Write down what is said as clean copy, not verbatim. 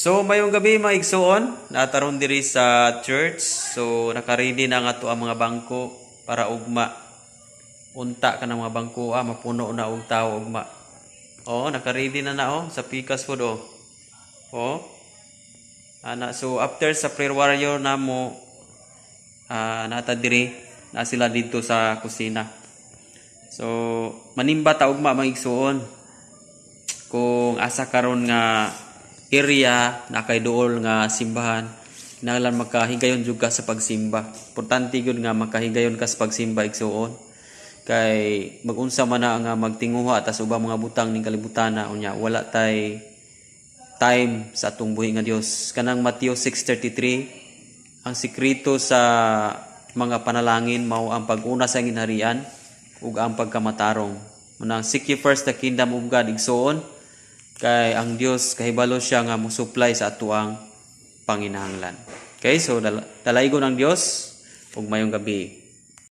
So mayong gabi, mga igsuon, naa ta ron diri sa church. So naka-ready na nga to ang mga bangko para ugma. Unta ka ng mga bangko ah, mapuno na og tao ugma. Oh, naka-ready na na oh sa pikas food oh. Oh. Ana, so after sa prayer warrior namo ah, naa ta diri na sila dito sa kusina. So manimba ta ugma, mga igsuon, kung asa karon nga area na kay duol nga simbahan, kinahanglan makahigayon jud ka sa pagsimba. Importante gyud nga makahigayon ka sa pagsimba, igsuon, kay magunsa man na nga magtinguha ta sa ubang mga butang ning kalibutan na, unya wala tay time sa atong buhi nga Dios. Kanang Mateo 6:33, ang sikreto sa mga panalangin mao ang pag-una sa ginharian ug ang pagkamatarong. Munang seek ye first the kingdom of God, igsuon, kay ang Dios kahibalo siya nga mo-supply sa atuang panginahanglan. Okay, so dalaygon ang Dios ug mayong gabi.